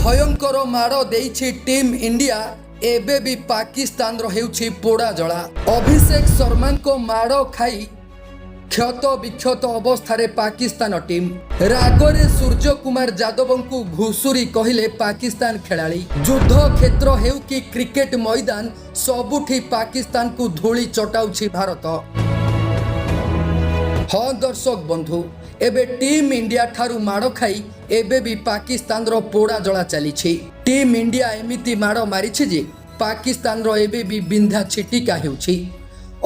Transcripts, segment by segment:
ଭୟଙ୍କର ମାଡ଼ ଦେଇଛି ଟିମ୍ ଇଣ୍ଡିଆ, ଏବେ ବି ପାକିସ୍ତାନର ହେଉଛି ପୋଡ଼ା ଜଳା। ଅଭିଷେକ ଶର୍ମାଙ୍କ ମାଡ଼ ଖାଇ କ୍ଷତ ବିକ୍ଷତ ଅବସ୍ଥାରେ ପାକିସ୍ତାନ ଟିମ୍। ରାଗରେ ସୂର୍ଯ୍ୟକୁମାର ଯାଦବଙ୍କୁ ଘୁଷୁରୀ କହିଲେ ପାକିସ୍ତାନ ଖେଳାଳି। ଯୁଦ୍ଧ କ୍ଷେତ୍ର ହେଉ କି କ୍ରିକେଟ ମଇଦାନ, ସବୁଠି ପାକିସ୍ତାନକୁ ଧୂଳି ଚଟାଉଛି ଭାରତ। ହଁ ଦର୍ଶକ ବନ୍ଧୁ, ଏବେ ଟିମ୍ ଇଣ୍ଡିଆ ଠାରୁ ମାଡ଼ ଖାଇ ଏବେ ବି ପାକିସ୍ତାନର ପୋଡ଼ା ଜଳା ଚାଲିଛି। ଟିମ୍ ଇଣ୍ଡିଆ ଏମିତି ମାଡ଼ ମାରିଛି ଯେ ପାକିସ୍ତାନର ଏବେ ବି ବିନ୍ଧା ଛିଟିକା ହେଉଛି।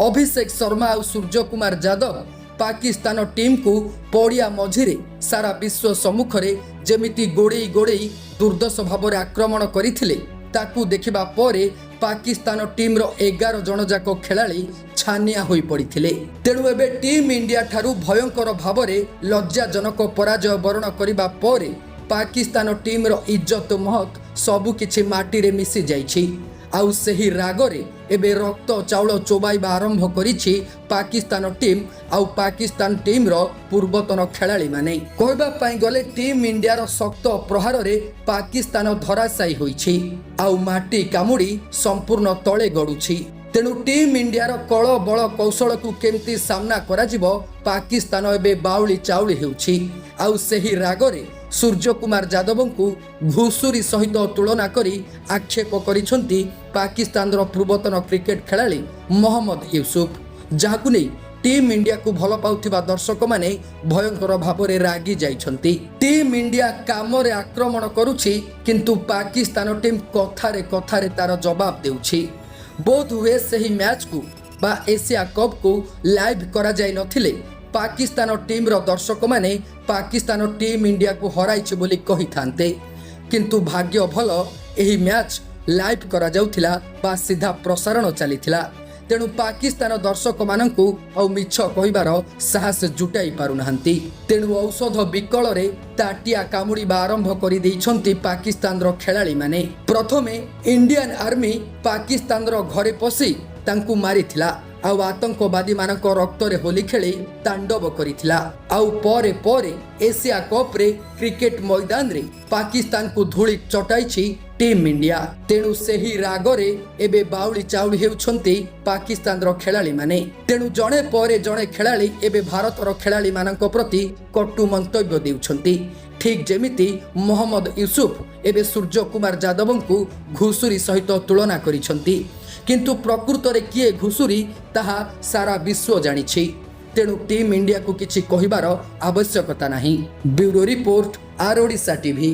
ଅଭିଷେକ ଶର୍ମା ଆଉ ସୂର୍ଯ୍ୟକୁମାର ଯାଦବ ପାକିସ୍ତାନ ଟିମ୍କୁ ପଡ଼ିଆ ମଝିରେ ସାରା ବିଶ୍ୱ ସମ୍ମୁଖରେ ଯେମିତି ଗୋଡ଼େଇ ଗୋଡ଼େଇ ଦୁର୍ଦ୍ଧର୍ଷ ଭାବରେ ଆକ୍ରମଣ କରିଥିଲେ, ତାକୁ ଦେଖିବା ପରେ ପାକିସ୍ତାନ ଟିମ୍ର 11 ଜଣ ଯାକ ଖେଳାଳି ଛାନିଆ ହୋଇପଡ଼ିଥିଲେ। ତେଣୁ ଏବେ ଟିମ୍ ଇଣ୍ଡିଆ ଠାରୁ ଭୟଙ୍କର ଭାବରେ ଲଜ୍ଜାଜନକ ପରାଜୟ ବରଣ କରିବା ପରେ ପାକିସ୍ତାନ ଟିମ୍ର ଇଜ୍ଜତ ମହତ ସବୁକିଛି ମାଟିରେ ମିଶି ଯାଇଛି। ଆଉ ସେହି ରାଗରେ ଏବେ ରକ୍ତ ଚାଉଳ ଚୋବାଇବା ଆରମ୍ଭ କରିଛି ପାକିସ୍ତାନ ଟିମ୍ ଆଉ ପାକିସ୍ତାନ ଟିମ୍ର ପୂର୍ବତନ ଖେଳାଳିମାନେ। କହିବା ପାଇଁ ଗଲେ ଟିମ୍ ଇଣ୍ଡିଆର ଶକ୍ତ ପ୍ରହାରରେ ପାକିସ୍ତାନ ଧରାଶାୟୀ ହୋଇଛି ଆଉ ମାଟି କାମୁଡ଼ି ସମ୍ପୂର୍ଣ୍ଣ ତଳେ ଗଡ଼ୁଛି। ତେଣୁ ଟିମ୍ ଇଣ୍ଡିଆର କଳ ବଳ କୌଶଳକୁ କେମିତି ସାମ୍ନା କରାଯିବ, ପାକିସ୍ତାନ ଏବେ ବାଉଳି ଚାଉଳି ହେଉଛି। ଆଉ ସେହି ରାଗରେ ସୂର୍ଯ୍ୟକୁମାର ଯାଦବଙ୍କୁ ଘୁଷୁରୀ ସହିତ ତୁଳନା କରି ଆକ୍ଷେପ କରିଛନ୍ତି ପାକିସ୍ତାନର ପୂର୍ବତନ କ୍ରିକେଟ ଖେଳାଳି ମହମ୍ମଦ ୟୁସୁଫ, ଯାହାକୁ ନେଇ ଟିମ୍ ଇଣ୍ଡିଆକୁ ଭଲ ପାଉଥିବା ଦର୍ଶକମାନେ ଭୟଙ୍କର ଭାବରେ ରାଗି ଯାଇଛନ୍ତି। ଟିମ୍ ଇଣ୍ଡିଆ କାମରେ ଆକ୍ରମଣ କରୁଛି, କିନ୍ତୁ ପାକିସ୍ତାନ ଟିମ୍ କଥାରେ କଥାରେ ତାର ଜବାବ ଦେଉଛି। ବୋଧ ହୁଏ ସେହି ମ୍ୟାଚ୍କୁ ବା ଏସିଆ କପ୍କୁ ଲାଇଭ୍ କରାଯାଇ ନଥିଲେ ପାକିସ୍ତାନ ଟିମ୍ର ଦର୍ଶକମାନେ ପାକିସ୍ତାନ ଟିମ୍ ଇଣ୍ଡିଆକୁ ହରାଇଛି ବୋଲି କହିଥାନ୍ତେ। କିନ୍ତୁ ଭାଗ୍ୟ ଭଲ, ଏହି ମ୍ୟାଚ୍ ଲାଇଭ୍ କରାଯାଉଥିଲା ବା ସିଧା ପ୍ରସାରଣ ଚାଲିଥିଲା। ତେଣୁ ପାକିସ୍ତାନ ଦର୍ଶକମାନଙ୍କୁ ଆଉ ମିଛ କହିବାର ସାହସ ଜୁଟାଇ ପାରୁନାହାନ୍ତି। ତେଣୁ ଔଷଧ ବିକଳରେ ତାଟିଆ କାମୁଡ଼ିବା ଆରମ୍ଭ କରିଦେଇଛନ୍ତି ପାକିସ୍ତାନର ଖେଳାଳିମାନେ। ପ୍ରଥମେ ଇଣ୍ଡିଆନ୍ ଆର୍ମି ପାକିସ୍ତାନର ଘରେ ପଶି ତାଙ୍କୁ ମାରିଥିଲା ଆଉ ଆତଙ୍କବାଦୀମାନଙ୍କ ରକ୍ତରେ ହୋଲି ଖେଳି ତାଣ୍ଡବ କରିଥିଲା। ଆଉ ପରେ ପରେ ଏସିଆ କପ୍ରେ କ୍ରିକେଟ ମଇଦାନରେ ପାକିସ୍ତାନକୁ ଧୂଳି ଚଟାଇଛି ଟିମ୍ ଇଣ୍ଡିଆ। ତେଣୁ ସେହି ରାଗରେ ଏବେ ବାଉଳି ଚାଉଳି ହେଉଛନ୍ତି ପାକିସ୍ତାନର ଖେଳାଳିମାନେ। ତେଣୁ ଜଣେ ପରେ ଜଣେ ଖେଳାଳି ଏବେ ଭାରତର ଖେଳାଳିମାନଙ୍କ ପ୍ରତି କଟୁ ମନ୍ତବ୍ୟ ଦେଉଛନ୍ତି, ଠିକ୍ ଯେମିତି ମହମ୍ମଦ ୟୁସୁଫ ଏବେ ସୂର୍ଯ୍ୟକୁମାର ଯାଦବଙ୍କୁ ଘୁଷୁରୀ ସହିତ ତୁଳନା କରିଛନ୍ତି। କିନ୍ତୁ ପ୍ରକୃତରେ କିଏ ଘୁଷୁରୀ, ତାହା ସାରା ବିଶ୍ୱ ଜାଣିଛି। ତେଣୁ ଟିମ୍ ଇଣ୍ଡିଆକୁ କିଛି କହିବାର ଆବଶ୍ୟକତା ନାହିଁ। ବ୍ୟୁରୋ ରିପୋର୍ଟ, ଆର୍ ଓଡ଼ିଶା ଟିଭି।